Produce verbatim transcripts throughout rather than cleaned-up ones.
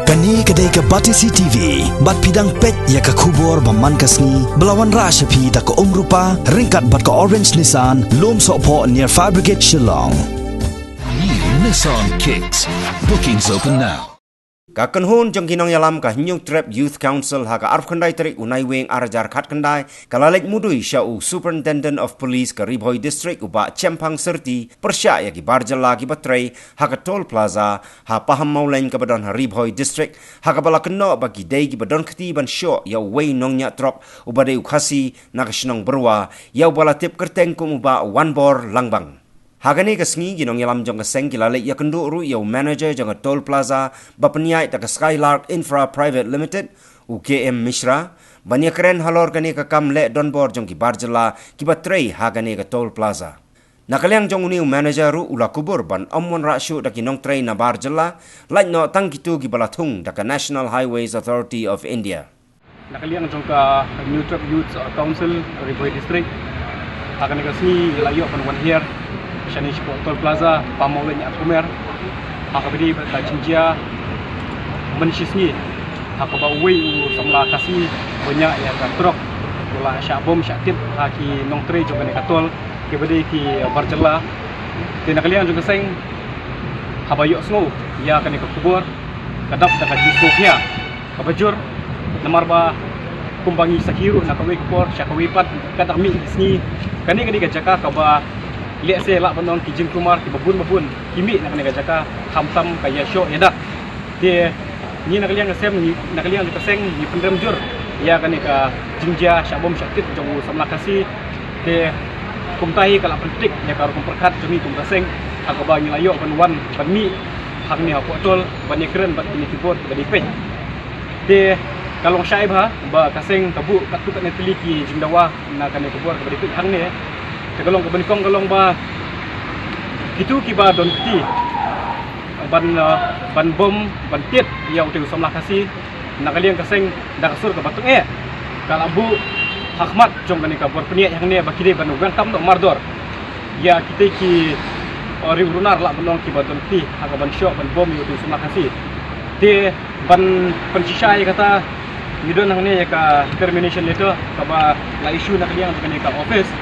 Kane ka dei ka Batesi T V, bad phi dang peit ïa ka khubor ba man ka sngi, ba la wanrah sha phi da ka Umrupa, ryngkat bad ka Orange Nissan, Lum Sohphoh near Fire Brigade Shillong. New Nissan Kicks. Bookings open now. Ka kynhun jong ki nongïalam ka Hynñiewtrep Youth Council ha ka arphew khyndai tarik u Naiwieng ar hajar khatkhyndai ka la leit mudui sha u Superintendent of Police ka Ri Bhoi District u Bah Chemphang Syrti pyrshah ïa ki bar jylla kiba trei ha ka Toll Plaza ha Pahammawlein kaba don ha Ri Bhoi District, ha kaba la kynnoh ba ki dei kiba don kti ban shoh ïa uwei u nongñiah trok uba dei u Khasi na ka shnong Byrwa, ïa uba la tip kyrteng kum u Bah Wanbor Langbang. Ha kane ka sngi ki nongïalam jong ka seng ki la leit ïakynduh ruh ïa u manager jong ka Toll Plaza ba pynïaid da ka Skylark Infra Private Limited, u K M Mishra, ban ïakren halor kane ka kam leh donbor jong ki bar jylla kiba trei ha kane ka Toll Plaza. Na ka liang jong une u manager ruh u la kubur ban ym wanrah shuh da ki nongtrei na bar jylla, lait noh tang kito kiba la thung da ka National Highways Authority of India. Na ka liang jong ka Hynñiewtrep Youth Council Ri Bhoi District, ha kane ka sngi ngi la ïoh ban wan hiar shane shapoh Toll Plaza, Pahammawlein Arkumer, ha kaba dei bad ka jingjia mynshisngi, ha kaba uwei u samla Khasi uba ñiah ïa ka trok u la shah bom shah tip ha ki nongtrei jong kane ka toll, kiba dei ki bar jylla. Te na ka liang jong ka seng, haba ïohsngew ïa kane ka khubor, ka dap da ka jingsngewkhia kaba jur, namar ba kumba ngi sakhi ruh na kawei ka por sha kawei pat, katba mih ki sngi, kane ka dei ka jaka kaba lehse lah ban ong ki jingkulmar kiba bun ba bun ki mih na kane ka jaka, khamtam ka ïashoh ïadat. Te ngi na ka liang ka sem, ngi na ka liang ka seng ngi pynrem jur ïa kane ka jingjia shah bom shah tip jong u samla Khasi. Te kumta hi ka la pyntik ïa ka rukom pyrkhat jong ngi kum ka seng, ha kaba ngi la ïoh ban wan ban mih hangne hapoh toll ban ïakren bad kine ki bor kiba dei peit. Te ka long shai bha ba ka seng ka buh katto katne tylli ki jingdawa na kane ka bor kaba dei peit hangne. Te ka long kaba nyngkong ka long ba kito kiba don kti ban, uh, ban bom ban tied ïa utei u samla Khasi, na ka liang ka seng da ka sur kaba tyngeh ka la buh ha khmat jong kane ka bor pynïaid hangne ba ki dei ban weng kam noh mardor ïa kitei ki, uh, riewrunar lah ban ong kiba don kti ha kaban shoh ban bom ïa utei u samla Khasi. Te ban pynshisha ïa kata, ngi don hangne ïa ka termination letter kaba la issue na ka liang jong kane ka office,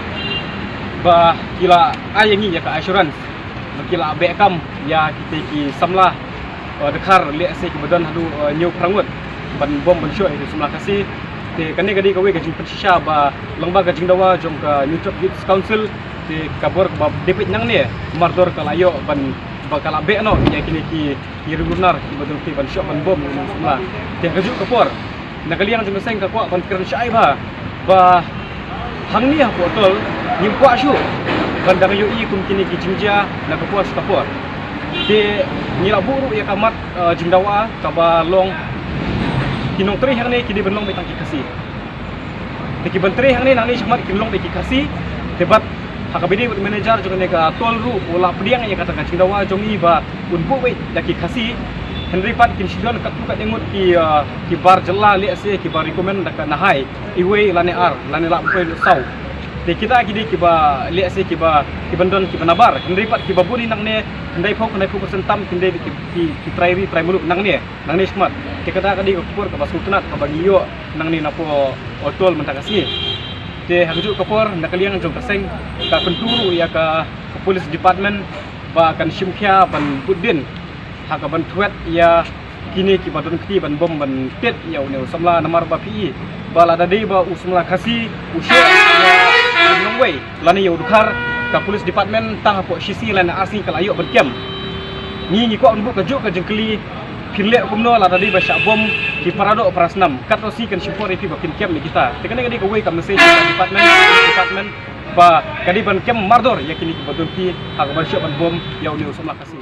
ba ki la ai ïa ngi ïa ka assurance ba ki la beh kam ïa kitei ki samla, uh, dkhar lehse kiba don haduh, uh, hynñiew phra ngut ban bom ban shoh ïa ki samla Khasi. Te kane ka dei kawei ka jingpynshisha ba lyngba ka jingdawa jong ka Hynñiewtrep Youth Council, te ka bor kaba dei peit nangne mardor ka la ïoh ban, ba ka la beh noh ïa kine ki, ki riewrunar kiba don kti ban shoh ban bom ïa une u samla. Te ha kajuh ka por, na ka liang jong ka seng ka kwah ban kren shai bha ba hangne hapoh toll ngim kwah shuh ban dang ïohi kum kine ki jingjia na ka por sha ka por. Te ngi la buh ruh ïa ka mat, uh, jingdawa kaba long ki nongtrei hangne ki dei ban long beit tang ki Khasi. Te kiban trei hangne nangne shakhmat kin long beit ki Khasi. Te bad ha kaba dei bad u manager jong kane ka toll ruh u la pdiang ïa kata ka jingdawa jong ngi ba un buh beit da ki Khasi. Hynrei pat kin shu don katto katne ngut ki, uh, ki bar jylla lehse kiba recommend da ka NHAI, iwei lane ar lane lah ban poi ruh saw. Te kita ki dei kiba lehse kiba, kiban don kiba nabar, hynrei pat kiba bun hi nangne, khyndai phew, khyndai phew percent tam kin dei ki, ki, ki trai ri trai muluk nangne, nangne shakhmat. Te kata ka dei ka khubor kaba sngewtynnat kaba ngi ïoh nangne napoh toll mynta ka sngi. Te ha kajuh ka por na ka liang jong ka seng ka kyntu ruh ïa ka, ka police department ba kan shim khia ban bud dien ha kaban thwet ïa kine kiba don kti ban bom ban tied ïa une u samla, namar ba phi i ba lada dei ba u samla Khasi u shoh ïa u nongwei lane ïa u dkhar, ka police department tang hapoh shi sngi lane ar sngi ka la ïoh ban kem. Ngi ngi kwah ban buh kajuh ka jingkylli, phin leh kumno lada dei ba shah bom ki para doh para snam, katno sngi kan shim por ïa phi ba phin kem ïa kita. Te kane ka dei kawei ka message ka department, department ba ka dei ban kem mardor ïa kine kiba don kti ha kaban shoh ban bom ïa une u samla Khasi.